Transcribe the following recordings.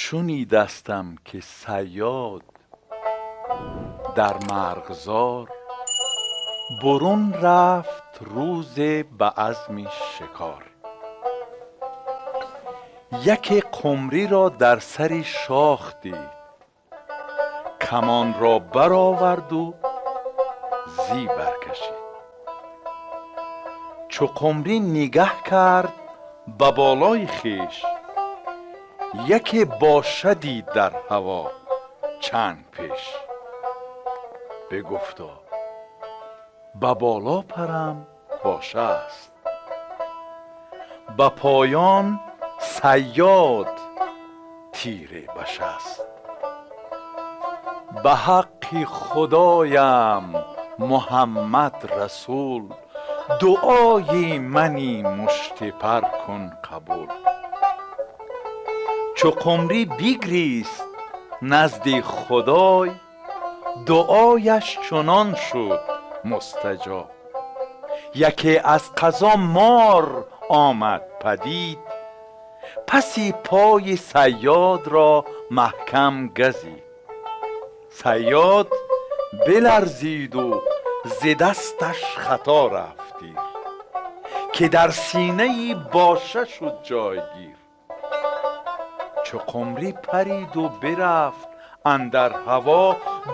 Шунидастам, ки саёд дар марғзор бурун рафт рӯзе ба азми шикор. Яке қумриро дар сари шох дид, камонро бароварду зӣ баркашид. Чу қумрӣ нигаҳ кард ба болои хеш, яке боша дид дар ҳаво чанг пеш. Бигуфто: «Ба боло парам, боша аст, ба поён саёд тире башаст. Ба ҳаққи худоям Муҳаммад Расул, дуои мани муштипар кун қабул». Чу қумрӣ бигрист назди худой, дуояш чунон шуд мустаҷоб. Яке аз қазо мор омад падид, паси пои саёдро маҳкам газид. Саёд биларзиду зи дасташ хато рафт тир, ки дар синаи боша шуд ҷойгир. Чу қумрӣ париду бирафт андар ҳаво,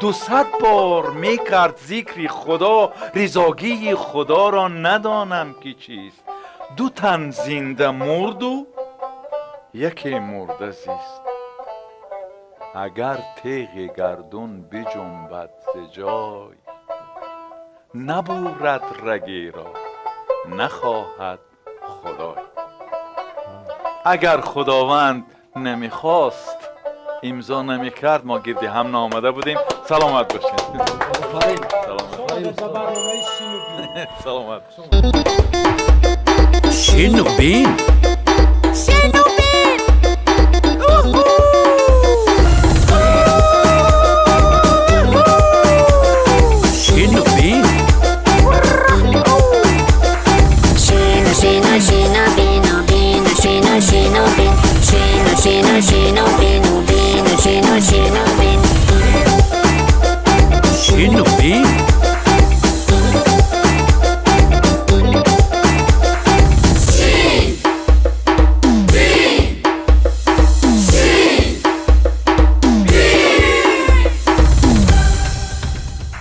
200 бор мекард зикри худо. Ризогии худоро надонам, ки чист: ду тан зинда мурду яке мурда зист. Агар теғи гардун биҷунбад зи ҷой, набурад рагеро нахоҳад худой. Агар худованд намехост, имзо намекард, мо гирди ҳам наомада будем. Саломат бошед. Офарин. Саломат. Ба барномаи «Шину бин». Саломат. «Шину бин».